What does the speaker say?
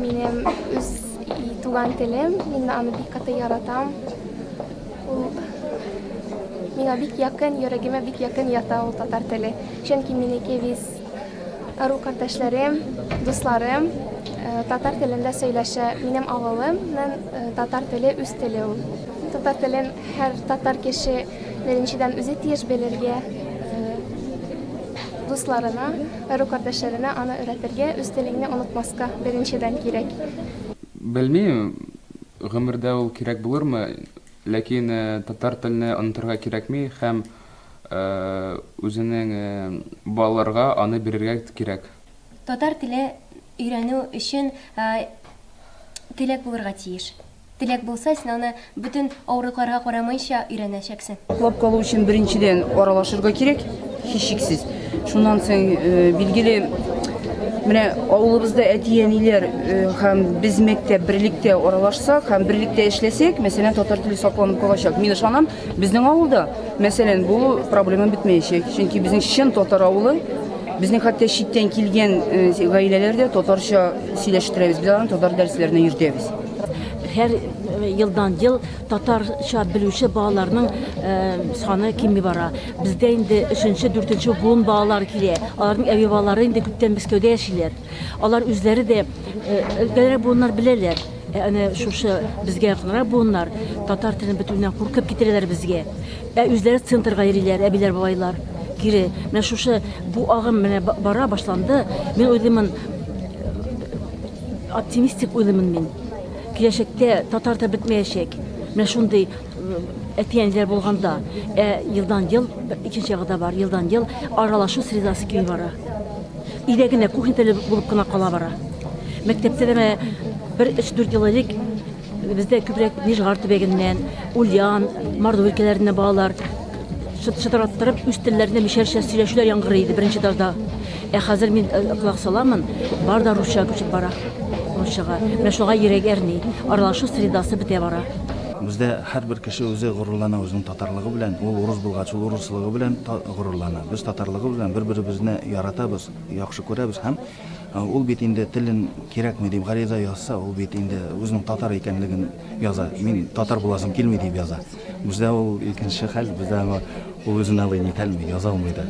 Минем үз туган телем, мин аны бик каты яратам. Ул миңа бик якын, йөрәгемә бик якын ята ул татар теле. Чөнки минеке виз ыру кардәшләрем, дусларым татар телендә сөйләшә. Минем авылымның татар теле үз теле ул. Татар телен һәр татар кеше беренчедән үзе тиеш белергә, дусларына, ыру кардәшләренә аны өйрәтергә, үз телеңне онытмаска беренчедән кирәк. Белмим, гомердә ул кирәк булырмы, ләкин татар телне онытырга кирәкми һәм үзенең балаларга аны бирергә кирәк. Татар теле өйрәнү өчен теләк булырга тиеш. Теләк булса, син аны бөтен авырлыкларга карамыйча өйрәнәчәксең. Саклап калу өчен беренчедән аралашырга кирәк, һичшиксез. Шуннан соң, билгеле, менә авылыбызда әти-әниләр һәм без мәктәп берлектә аралашсак һәм берлектә эшләсәк, мәсәлән, татар теле сакланып калачак. Мин ышанам, безнең авылда, мәсәлән, бу проблема бетмәячәк. Чөнки безнең чын татар авылы, безнең хәтта читтән килгән гаиләләр дә татарча сөйләштерәбез, без аларны татар дәресләренә йөртәбез. Һәр елдан ел татарча белүче балаларның саны кими бара. Бездә инде өченче, дүртенче буын балалар килә. Аларның әби-бабалары инде күптән Мәскәүдә яшиләр. Алар үзләре дә өлкәнрәк буыннар беләләр. Ә әнә шушы безгә якынрак буыннар татар телен бетүеннән куркып китерәләр безгә. Ә үзләре центрга йөриләр, әбиләр, бабайлар. Кире. Менә шушы бу агым менә бара башланды. Мин уйлыймын, оптимистик уйлыймын мин. Киләчәктә татар да бетмәячәк. Менә шундый әти-әниләр булганда, ә елдан-ел, икенче ягы да бар, елдан-ел аралашу средасы кими бара. Өйдә генә кухня теле булып кына кала бара. Мәктәптә дә менә бер өч-дүрт ел элек бездә күбрәк Нижгар төбәгеннән, Ульян, Мордов өлкәләреннән балалар шытыраттырып үз телләрендә мишәрчә сөйләшүләр яңгырый иде беренче этажда. Ә хәзер мин колак саламын, бар да русчага күчеп бара. Русчага. Менә шуңа йөрәк әрни. Аралашу средасы бетә бара. Бездә һәрбер кеше үзе горурлана үзенең татарлыгы белән. Ул урыс булгач, ул урыслыгы белән горурлана. Без татарлыгы белән бер-беребезне яратабыз, яхшы күрәбез һәм ул бит инде телен кирәкми дип гариза язса, ул бит инде үзенең татар икәнлеген яза. Мин татар буласым килми дип яза. Бездә ул икенче хәл, бездә ул үзен алай нитәлми, яза алмый да.